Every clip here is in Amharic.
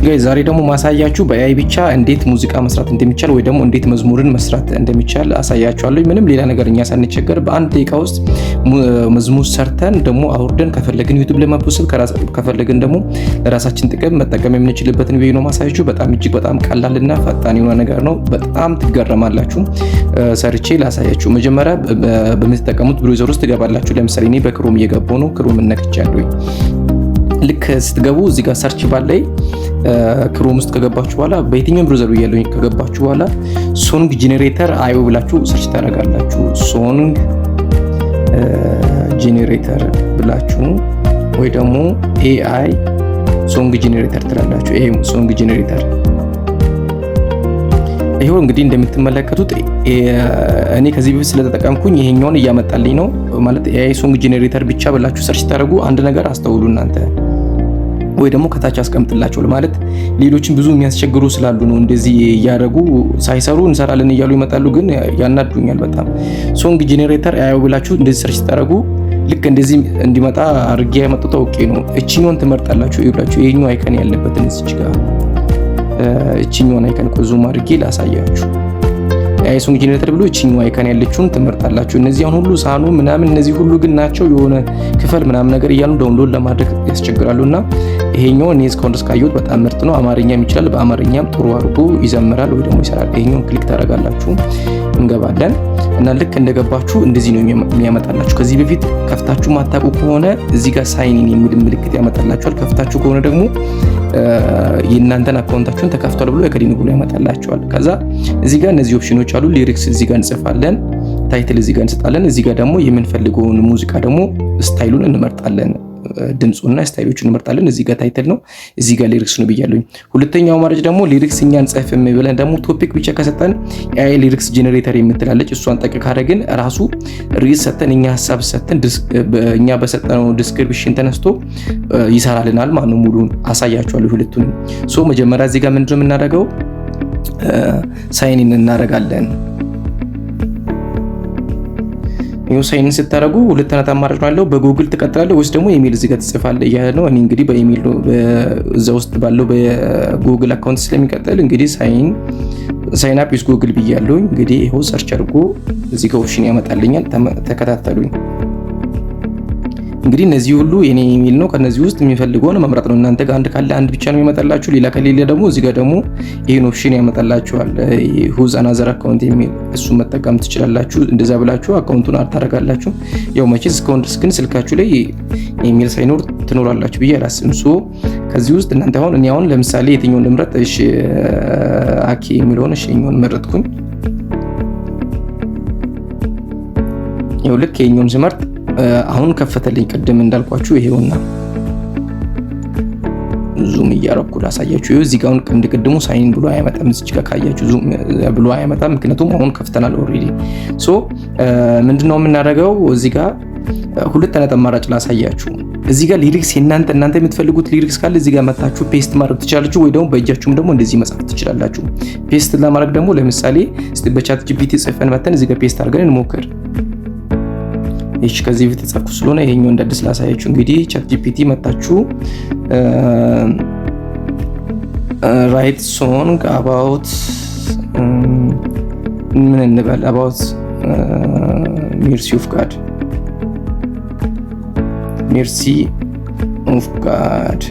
Guys፣ ዛሬ ደግሞ ማሳያችሁ በ AI ብቻ እንዴት ሙዚቃ መስራት እንደሚቻል ወይ ደግሞ እንዴት መዝሙርን መስራት እንደሚቻል አሳያችኋለሁ። ምንም ሌላ ነገር እኛ ሳንቸገር በ1 ደቂቃ ውስጥ መዝሙር ሰርተን ደግሞ አውርደን ከፈለግን YouTube ላይ መፖስት፣ ከፈለግን ደግሞ ለራሳችን ጥቅም መጠቀም የምንችልበትን ቪዲዮ ነው ማሳያችሁ። በጣም እጅግ በጣም ቀላልና ፈጣን የሆነ ነገር ነው። በጣም ትገረማላችሁ። ሰርቼ ላሳያችሁ። መጀመሪያ በምትጠቀሙት browser ውስጥ ትገባላችሁ። ለምሳሌ እኔ በ Chrome እየገባሁ ነው። Chrome ነክቻለሁ። ልክ ስትገቡ እዚህ ጋር search bar ላይ Chrome ውስጥ ከገባችሁ በኋላ፣ በየትኛውም browser ብያለሁ፣ ከገባችሁ በኋላ song generator io ብላችሁ search ታደርጋላችሁ። Song generator ብላችሁ ወይ ደግሞ AI song generator ትላላችሁ። AI song generator ይሄው እንግዲህ እንደምትመለከቱት እኔ ከዚህ በፊት ስለተጠቀምኩኝ ይሄኛውን እያመጣልኝ ነው። ማለት AI song generator ብቻ ብላችሁ search ታደርጉ። አንድ ነገር አስተውሉ እናንተ፣ ወይ ደግሞ ከታች አስቀምጥላቸው። ማለት ሌሎችን ብዙ የሚያስቸግሩ ስላሉ ነው። እንደዚህ እያደረጉ ሳይሰሩ እንሰራለን እያሉ ይመጣሉ፣ ግን ያናዱኛል በጣም። Song generator io ብላችሁ እንደዚህ search ታደርጉ ልክ እንደዚህ እንዲመጣ አድርጌ ያመጡት አውቄ ነው። እችኛውን ትመርጣላችሁ። ይብላችሁ ይሄኛው icon ያለበትን እዚች ጋር እችኛውን icon zoom አድርጌ ላሳያችሁ። AI song generator ብሎ እችኛው icon ያለችውን ትመርጣላችሁ። እነዚህ አሁን ሁሉ ሳኑ ምናምን እነዚህ ሁሉ ግን ናቸው የሆነ ክፈል ምናምን ነገር እያሉ download ለማድረግ ያስቸግራሉ። እና ይሄኛው እኔ እስካሁን ድረስ ካየሁት በጣም ምርጥ ነው። አማርኛም ይችላል። በአማርኛም ጥሩ አድርጎ ይዘምራል ወይ ደግሞ ይሰራል። ይሄኛውን click ታደርጋላችሁ። እንገባለን እና ልክ እንደገባችሁ እንደዚህ ነው የሚያመጣላችሁ። ከዚህ በፊት ከፍታችሁ ማታውቁ ከሆነ እዚህ ጋር sign in የሚል ምልክት ያመጣላችኋል። ከፍታችሁ ከሆነ ደግሞ የእናንተን account ኣችሁን ተከፍቷል ብሎ የከዲን ብሎ ያመጣላችኋል። ከዛ እዚህ ጋር እነዚህ option ኖች አሉ። Lyrics እዚህ ጋር እንጽፋለን፣ title እዚህ ጋር እንሰጣለን። እዚህ ጋር ደግሞ የምንፈልገውን ሙዚቃ ደግሞ style ኡን እንመርጣለን። ድምፁና style ኦቹን እንመርጣለን። እዚህ ጋር title ነው፣ እዚህ ጋር lyrics ነው ብያለሁኝ። ሁለተኛው አማራጭ ደግሞ lyrics እኛ እንጽፍም ብለን ደግሞ topic ብቻ ከሰጠን AI lyrics generator የምትላለች፣ እሷን ጠቅ ካደረግን ራሱ ርዕስ ሰጠን፣ እኛ ሀሳብ ሰጠን፣ እኛ በሰጠነው description ተነስቶ ይሰራልናል ማለት ነው። ሙሉን አሳያችኋለሁ ሁለቱንም። So መጀመሪያ እዚህ ጋር ምንድነው የምናደርገው? Sign in እናደርጋለን። ይኸው sign in ስታደርጉ ሁለት አይነት አማራጭ ነው ያለው። በጉግል ትቀጥላለህ ወይስ ደግሞ ኢሜል እዚህ ጋር ትጽፋለህ እያለ ነው። እኔ እንግዲህ በኢሜል ነው፣ እዛ ውስጥ ባለው በ Google account ስለሚቀጥል እንግዲህ sign up with Google ብያለሁ። እንግዲህ ይኸው search አድርጎ እዚህ ጋር option ያመጣልኛል። ተከታተሉኝ። እንግዲህ እነዚህ ሁሉ የኔ ኢሜል ነው። ከነዚህ ውስጥ የሚፈልገውን መምረጥ ነው። እናንተ ጋር አንድ ካለ አንድ ብቻ ነው የሚመጣላችሁ። ሌላ ከሌለ ደግሞ እዚህ ጋር ደግሞ ይሄን option ያመጣላችኋል። Use another account የሚል፣ እሱን መጠቀም ትችላላችሁ። እንደዛ ብላችሁ account ኡን add ታደርጋላችሁ። ያው መቼስ እስካሁን ድረስ ግን ስልካችሁ ላይ ኢሜል ሳይኖር ትኖራላችሁ ብዬ አላስብም። So ከዚህ ውስጥ እናንተ አሁን እኔ አሁን ለምሳሌ የትኛውን ልምረጥ? እሺ አኪ የሚለውን፣ እሺ የኛውን መረጥኩኝ። ያው ልክ የኛውን ስመርጥ አሁን ከፈተልኝ። ቅድም እንዳልኳችሁ ይሄውና zoom እያረኩ ላሳያችሁ። ይኸው እዚህ ጋር አሁን እንደ ቅድሙ sign in ብሎ አያመጣም። እዚህ ጋር ካያችሁ zoom ብሎ አያመጣም፣ ምክንያቱም አሁን ከፍተናል already። So ምንድነው የምናደርገው? እዚህ ጋር ሁለት አይነት አማራጭ ላሳያችሁ። እዚህ ጋር lyrics የእናንተ እናንተ የምትፈልጉት lyrics ካለ እዚህ ጋር መታችሁ paste ማድረግ ትችላላችሁ፣ ወይ ደግሞ በእጃችሁም ደግሞ እንደዚህ መጻፍ ትችላላችሁ። Paste ለማድረግ ደግሞ ለምሳሌ በ ChatGPT ጽፈን መተን እዚህ ጋር paste አድርገን እንሞክር። ይች ከዚህ በፊት የጻፍኩት ስለሆነ ይሄኛው እንደ አዲስ ላሳያችሁ። እንግዲህ ChatGPT መታችሁ write song about ምን እንበል፣ about mercy of God፣ mercy of God፣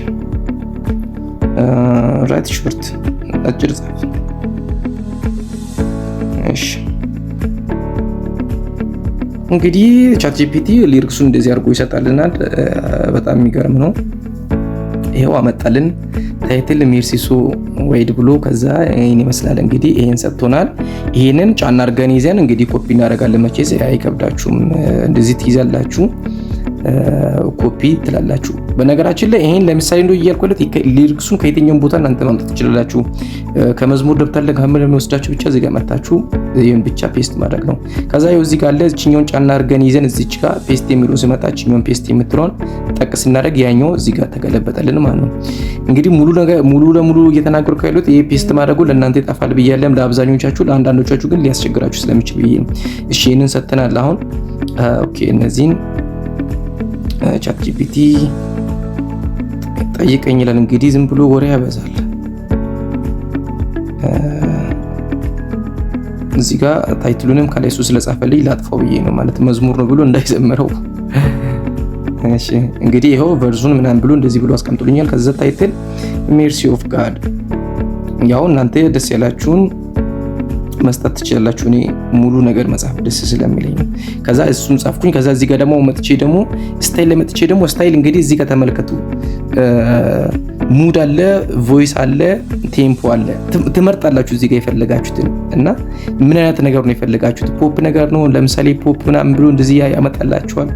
write short፣ አጭር ጻፍ። እሺ እንግዲህ ChatGPT lyrics ኡን እንደዚህ አድርጎ ይሰጣልናል። በጣም የሚገርም ነው። ይሄው አመጣልን። Title mercy so wide ብሎ ከዛ ይሄን ይመስላል። እንግዲህ ይሄን ሰጥቶናል። ይሄንን ጫና አድርገን ይዘን እንግዲህ ኮፒ እናደርጋለን። መቼስ አይከብዳችሁም። እንደዚህ ትይዛላችሁ፣ ኮፒ ትላላችሁ። በነገራችን ላይ ይሄን ለምሳሌ እንደው እያልኩለት lyrics ኡን ከየትኛውም ቦታ እናንተ ማምጣት ትችላላችሁ። ከመዝሙር ደብተር ላይ ከምን ወስዳችሁ ብቻ እዚህ ጋር መታችሁ ይሄን ብቻ paste ማድረግ ነው። ከዛ ይኸው እዚህ ጋር አለ። እችኛውን ጫና አድርገን ይዘን እዚች ጋር paste የሚለውን ሲመጣ እችኛውን paste የምትለውን ጠቅ ስናደርግ ያኛው እዚህ ጋር ተገለበጠልን ማለት ነው። እንግዲህ ሙሉ ነገር ሙሉ ለሙሉ እየተናገርኩ ያሉት ይሄ paste ማድረጉ ለእናንተ ይጠፋል ብያለም ለአብዛኞቻችሁ፣ ለአንዳንዶቻችሁ ግን ሊያስቸግራችሁ ስለሚችል ብዬ ነው። እሺ ይሄንን ሰጥተናል። አሁን okay እነዚህን ChatGPT ጠይቀኝ ይላል። እንግዲህ ዝም ብሎ ወሬ ያበዛል። እዚህ ጋር title ኡንም ከላይ እሱ ስለጻፈልኝ ላጥፋው ብዬ ነው፣ ማለት መዝሙር ነው ብሎ እንዳይዘምረው። እሺ፣ እንግዲህ ይኸው verse ኡን ምናምን ብሎ እንደዚህ ብሎ አስቀምጦልኛል። ከዛ title Mercy of God፣ ያው እናንተ ደስ ያላችሁን መስጠት ትችላላችሁ። እኔ ሙሉ ነገር መጻፍ ደስ ስለሚለኝ ነው። ከዛ እሱን ጻፍኩኝ። ከዛ እዚህ ጋር ደግሞ መጥቼ ደግሞ style ላይ መጥቼ ደግሞ style እንግዲህ እዚህ ጋር ተመልከቱ። Mood አለ፣ voice አለ፣ tempo አለ። ትመርጣላችሁ እዚህ ጋር የፈለጋችሁትን እና ምን አይነት ነገር ነው የፈለጋችሁት? Pop ነገር ነው፣ ለምሳሌ pop ምናምን ብሎ እንደዚህ ያመጣላችኋል።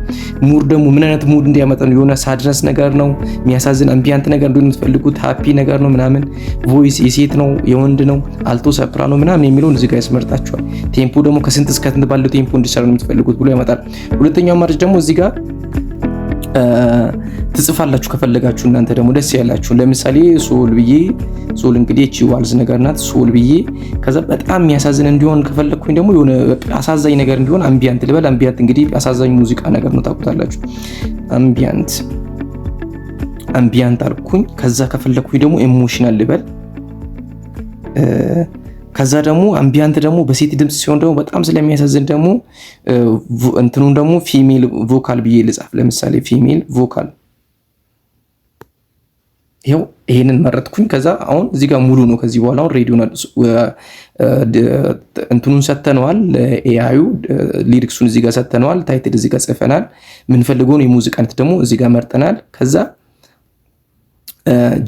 Mood ደግሞ ምን አይነት mood እንዲያመጣ ነው? የሆነ sadness ነገር ነው፣ የሚያሳዝን ambient ነገር እንደሆነ የምትፈልጉት፣ happy ነገር ነው ምናምን፣ voice የሴት ነው የወንድ ነው፣ alto soprano ምናምን የሚለውን እዚህ ጋር ያስመርጣችኋል። Tempo ደግሞ ከስንት እስከ ስንት ባለው tempo እንዲሰራ ነው የምትፈልጉት ብሎ ያመጣል። ሁለተኛው አማራጭ ደግሞ እዚህ ጋር ትጽፋላችሁ ከፈለጋችሁ እናንተ ደግሞ ደስ ያላችሁ። ለምሳሌ soul ብዬ፣ soul እንግዲህ እቺ waltz ነገር ናት። Soul ብዬ ከዛ በጣም የሚያሳዝን እንዲሆን ከፈለግኩኝ ደግሞ የሆነ አሳዛኝ ነገር እንዲሆን ambient ልበል። Ambient እንግዲህ አሳዛኝ ሙዚቃ ነገር ነው፣ ታውቁታላችሁ። Ambient አልኩኝ። ከዛ ከፈለግኩኝ ደግሞ emotional ልበል። ከዛ ደግሞ ambient ደግሞ በሴት ድምፅ ሲሆን ደግሞ በጣም ስለሚያሳዝን ደግሞ እንትኑን ደግሞ female vocal ብዬ ልጻፍ። ለምሳሌ female vocal፣ ይኸው ይሄንን መረጥኩኝ። ከዛ አሁን እዚህ ጋር ሙሉ ነው። ከዚህ በኋላ አሁን ready እንትኑን ሰተነዋል፣ AI ዩ lyrics ኡን እዚህ ጋር ሰተነዋል። Title እዚህ ጋር ጽፈናል። የምንፈልገውን የሙዚቃ አይነት ደግሞ እዚህ ጋር መርጠናል። ከዛ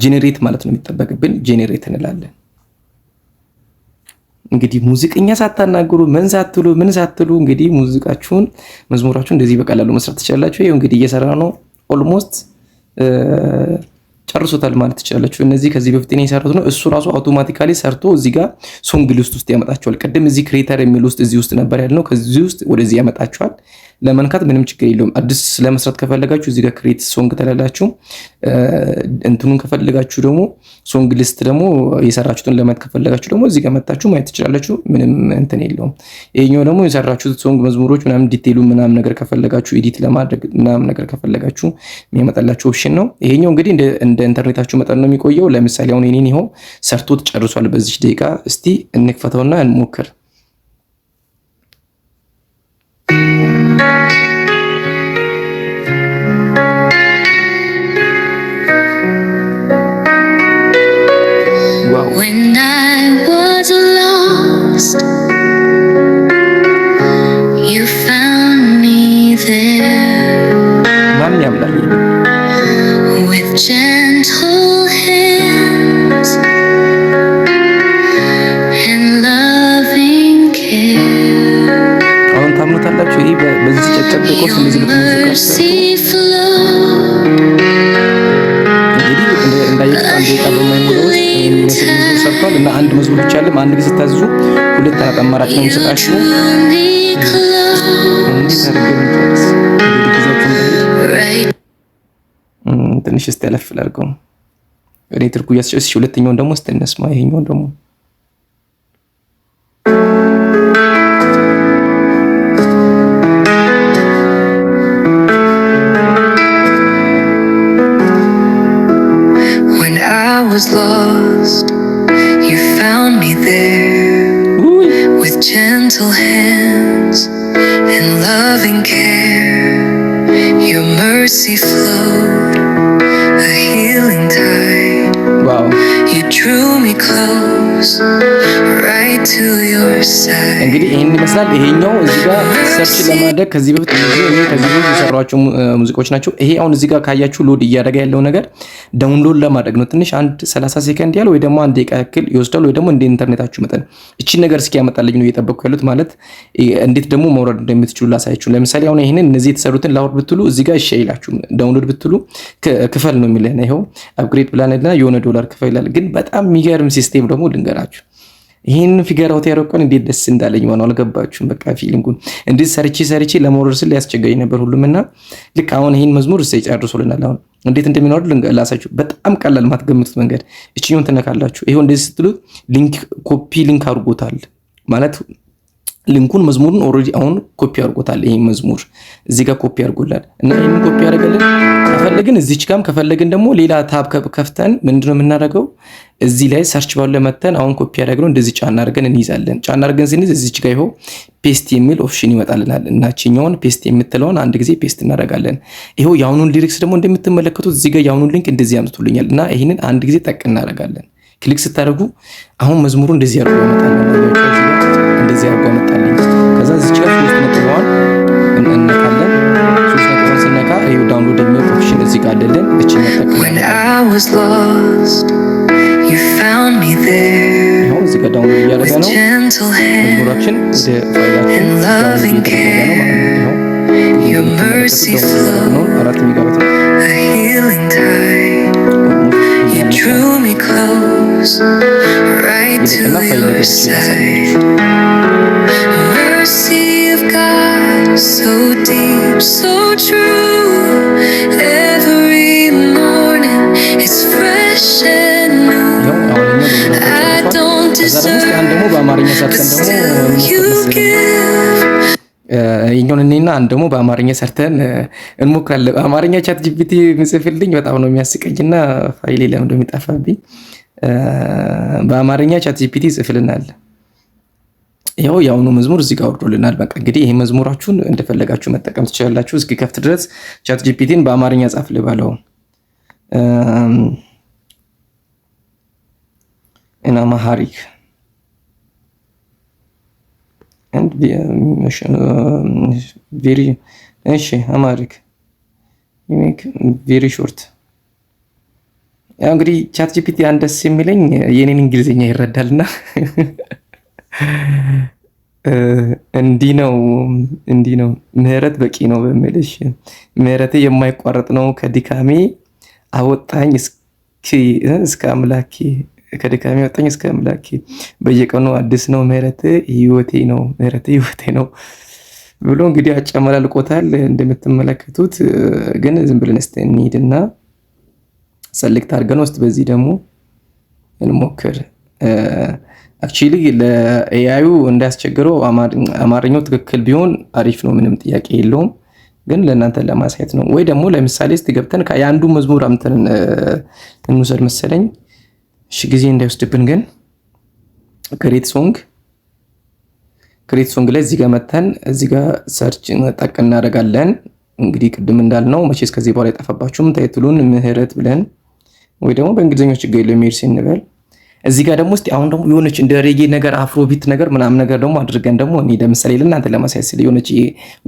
generate ማለት ነው የሚጠበቅብን፣ generate እንላለን። እንግዲህ ሙዚቀኛ ሳታናግሩ፣ ምን ሳትሉ ምን ሳትሉ እንግዲህ ሙዚቃችሁን መዝሙራችሁን እንደዚህ በቀላሉ መስራት ትችላላችሁ። ይኸው እንግዲህ እየሰራ ነው። Almost ጨርሶታል ማለት ትችላላችሁ። እነዚህ ከዚህ በፊት እኔ የሰራሁት ነው። እሱ ራሱ automatically ሰርቶ እዚህ ጋር song list ውስጥ ያመጣቸዋል። ቅድም እዚህ creator የሚል ውስጥ እዚህ ውስጥ ነበር ያልነው። ከዚህ ውስጥ ወደዚህ ያመጣቸዋል። ለመንካት ምንም ችግር የለውም። አዲስ ለመስራት ከፈለጋችሁ እዚህ ጋር create song ትላላችሁ። እንትኑን ከፈለጋችሁ ደግሞ song list ደግሞ የሰራችሁትን ለማየት ከፈለጋችሁ ደግሞ እዚህ ጋር መታችሁ ማየት ትችላላችሁ። ምንም እንትን የለውም። ይሄኛው ደግሞ የሰራችሁት song መዝሙሮች ምናምን detail ኡ ምናምን ነገር ከፈለጋችሁ፣ edit ለማድረግ ምናምን ነገር ከፈለጋችሁ የሚያመጣላችሁ option ነው። ይሄኛው እንግዲህ እንደ ኢንተርኔታችሁ መጠን ነው የሚቆየው። ለምሳሌ አሁን የኔን ይኸው ሰርቶት ጨርሷል በዚች ደቂቃ። እስቲ እንክፈተውና እንሞክር። Wow! When I was lost, you found me there ማን ያምናል? With gentle hands and loving care. አሁን ታምኑታላችሁ? ይሄ በዚህ ጨጨብ ደቂቃ ውስጥ እንደዚህ Your ልክ ሙዚቃ mercy flowed, እንግዲህ እንዳያችሁት 1 ደቂቃ በማይሞላ ውስጥ ይሄን የሚመስል መዝሙር ሰርቷል። እና አንድ መዝሙር ብቻ አይደለም፣ አንድ ጊዜ ስታዝዙ ሁለት አይነት አማራጭ ነው you የሚሰጣችሁ። drew me close, እንዴት አድርገን እንጨርስ? እንግዲህ ጊዜያችሁ እንዳይሄድ right ትንሽ እስቲ ያለፍ ላድርገው። እኔ ትርኩ እያስጨስ፣ እሺ፣ ሁለተኛውን ደግሞ እስቲ እንስማ። ይሄኛውን ደግሞ When I was lost, you found me there ውይ! With gentle hands and loving care. Your mercy flowed, a healing tide. Wow! You drew me close, right to your side. እንግዲህ ይሄን ይመስላል። ይሄኛው እዚህ ጋር search ለማድረግ ከዚህ በፊት እነዚህ እኔ ከዚህ በፊት የሰሯቸው ሙዚቃዎች ናቸው። ይሄ አሁን እዚህ ጋር ካያችሁ load እያደረገ ያለው ነገር download ለማድረግ ነው። ትንሽ አንድ 30 ሴከንድ ያህል ወይ ደግሞ 1 ደቂቃ ያክል ይወስዳል፣ ወይ ደግሞ እንደ ኢንተርኔታችሁ መጠን። እቺን ነገር እስኪያመጣልኝ ነው እየጠበቅኩ ያሉት። ማለት እንዴት ደግሞ መውረድ እንደምትችሉ ላሳያችሁ። ለምሳሌ አሁን ይሄንን እነዚህ የተሰሩትን ላውርድ ብትሉ እዚህ ጋር እሺ አይላችሁም። Download ብትሉ ክፈል ነው የሚለን። ይኸው upgrade plan እና የሆነ ዶላር ክፈል ይላል። ግን በጣም የሚገርም system ደግሞ ልንገራችሁ። ይህን figure out ያደረኩን እንዴት ደስ እንዳለኝ ሆነ አልገባችሁም። በቃ feeling ኡን እንዴት ሰርቼ ሰርቼ ለመውረድ ስል ያስቸገረኝ ነበር ሁሉም እና ልክ አሁን ይህን መዝሙር እሰይ ጨርሶልናል። አሁን እንዴት እንደሚኖር ላሳችሁ። በጣም ቀላል ማትገምቱት መንገድ እችኛውን ትነካላችሁ። ይኸው እንደዚህ ስትሉት link copy link አድርጎታል ማለት Link ኡን መዝሙሩን already አሁን ኮፒ አድርጎታል። ይሄ መዝሙር እዚህ ጋር ኮፒ አድርጎላል እና ይሄንን ኮፒ ያደርገልን ከፈለግን እዚች ጋም ከፈለግን ደግሞ ሌላ tab ከፍተን ምንድነው የምናደርገው? እዚህ ላይ search bar ላይ መተን አሁን ኮፒ ያደረግነው እንደዚህ ጫና አድርገን እንይዛለን። ጫና አድርገን ስንይዝ እዚች ጋር ይኸው paste የሚል option ይመጣልናል እና ችኛውን paste የምትለውን አንድ ጊዜ paste እናደርጋለን። ይኸው የአሁኑን lyrics ደግሞ እንደምትመለከቱት እዚህ ጋር የአሁኑን link እንደዚህ ያምጡልኛል እና ይህንን አንድ ጊዜ ጠቅ እናደርጋለን። Click ስታደርጉ አሁን መዝሙሩ እንደዚህ አድርጎ ያመጣልናል። እንደዚህ አድርጎ ያመጣልኝ። ከዛ እዚች ጋር ሶስት ነጥቧን እንነካለን። ሶስት ነጥቧን ስነካ ይኸው download የሚል option እዚህ ጋር አለልን። እቺ መጠቀም When I was lost, you found me there. ይኸው እዚህ ጋር download እያደረገ With ነው። gentle መዝሙራችን hands ወደ ፋይላችን and download loving እየተደረገ ነው ማለት ነው። care. ይኸው Your mercy ነው። flowed, 4 ሜጋባይት ነው። a healing tide. You drew me close, right to ይልቅና ፋይል your ላይ ገብቼ side. ላሳያችሁ። Mercy of God, so deep, so true. Every morning it's fresh and new. ይኸው አሁን እኛ I don't ከዛ ደግሞ እስኪ አንድ ደግሞ deserve, በአማርኛ but ሰርተን ደግሞ still እንሞክር you መሰለኝ። give. የኛውን እኔና አንድ ደግሞ በአማርኛ ሰርተን እንሞክራለን። በአማርኛ ChatGPT ምጽፍልኝ በጣም ነው የሚያስቀኝና ፋይሌ ለምን እንደሚጠፋብኝ በአማርኛ ChatGPT ይጽፍልናል። ይኸው የአሁኑ መዝሙር እዚህ ጋር ወርዶልናል። በቃ እንግዲህ ይሄ መዝሙራችሁን እንደፈለጋችሁ መጠቀም ትችላላችሁ። እስኪከፍት ድረስ ChatGPT ን በአማርኛ ጻፍ ልበለው። In Amharic and very እሺ Amharic make very short። ያው እንግዲህ ChatGPT አንድ ደስ የሚለኝ የኔን እንግሊዝኛ ይረዳልና እንዲህ ነው እንዲህ ነው ምህረት በቂ ነው በሚል እሺ ምህረቴ የማይቋረጥ ነው ከድካሜ አወጣኝ እስከ አምላኬ ከድካሜ አወጣኝ እስከ አምላኬ በየቀኑ አዲስ ነው ምህረት ህይወቴ ነው ምህረት ህይወቴ ነው ብሎ እንግዲህ አጨመላልቆታል። እንደምትመለከቱት ግን ዝም ብለን እስቲ እንሂድና select አድርገን ውስጥ በዚህ ደግሞ እንሞክር። Actually ለ AI ዩ እንዳያስቸግረው አማርኛው ትክክል ቢሆን አሪፍ ነው፣ ምንም ጥያቄ የለውም። ግን ለእናንተ ለማሳየት ነው። ወይ ደግሞ ለምሳሌ እስቲ ገብተን የአንዱ መዝሙር አምተን እንውሰድ መሰለኝ። እሺ ጊዜ እንዳይወስድብን ግን create song ላይ እዚህ ጋር መተን እዚህ ጋር search ጠቅ እናደርጋለን። እንግዲህ ቅድም እንዳልነው መቼስ ከዚህ በኋላ አይጠፋባችሁም። Title ኡን ምህረት ብለን ወይ ደግሞ በእንግሊዝኛው ችግር የለውም mercy እንበል። እዚህ ጋር ደግሞ እስቲ አሁን ደግሞ የሆነች እንደ ሬጌ ነገር Afrobeat ነገር ምናምን ነገር ደግሞ አድርገን ደግሞ እኔ ለምሳሌ ለእናንተ ለማሳየት ስል የሆነች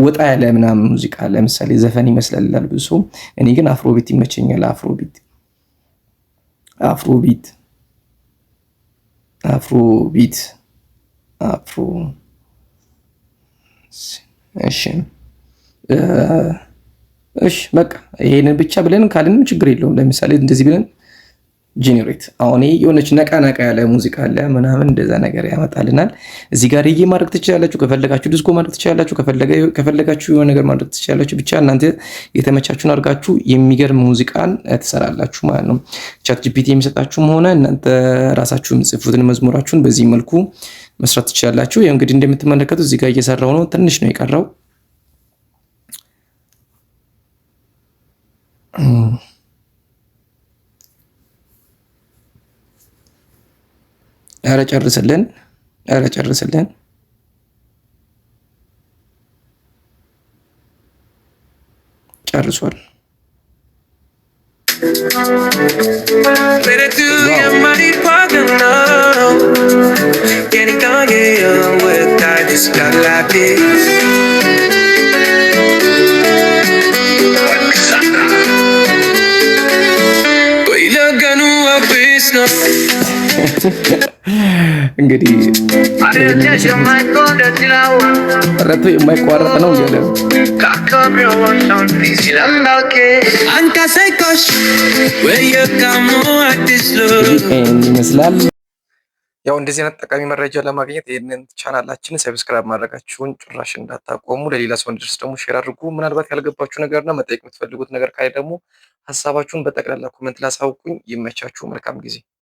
ወጣ ያለ ምናምን ሙዚቃ ለምሳሌ ዘፈን ይመስላል ይላል ብዙ ሰው። እኔ ግን Afrobeat ይመቸኛል። Afrobeat Afrobeat Afrobeat Afro እሺ እሺ በቃ ይሄንን ብቻ ብለን ካልንም ችግር የለውም። ለምሳሌ እንደዚህ ብለን generate አሁን ይሄ የሆነች ነቃ ነቃ ያለ ሙዚቃ አለ ምናምን እንደዛ ነገር ያመጣልናል። እዚህ ጋር ሬጌ ማድረግ ትችላላችሁ፣ ከፈለጋችሁ ዲስኮ ማድረግ ትችላላችሁ፣ ከፈለጋችሁ የሆነ ነገር ማድረግ ትችላላችሁ። ብቻ እናንተ የተመቻችሁን አድርጋችሁ የሚገርም ሙዚቃን ትሰራላችሁ ማለት ነው። ChatGPT የሚሰጣችሁም ሆነ እናንተ ራሳችሁ የምጽፉትን መዝሙራችሁን በዚህ መልኩ መስራት ትችላላችሁ። ይኸው እንግዲህ እንደምትመለከቱት እዚህ ጋር እየሰራው ነው። ትንሽ ነው የቀረው። ኧረ ጨርስልን፣ ኧረ ጨርስልን። ጨርሷል። እንግዲህ ረቶ የማይቋረጥ ነው እያለ ነው። ይህን ይመስላል። ያው እንደዚህ አይነት ጠቃሚ መረጃ ለማግኘት ይህንን ቻናላችንን subscribe ማድረጋችሁን ጭራሽ እንዳታቆሙ። ለሌላ ሰው እንዲደርስ ደግሞ share አድርጉ። ምናልባት ያልገባችሁ ነገርና መጠየቅ የምትፈልጉት ነገር ካለ ደግሞ ሀሳባችሁን በጠቅላላ comment ላይ አሳውቁኝ። ይመቻችሁ። መልካም ጊዜ።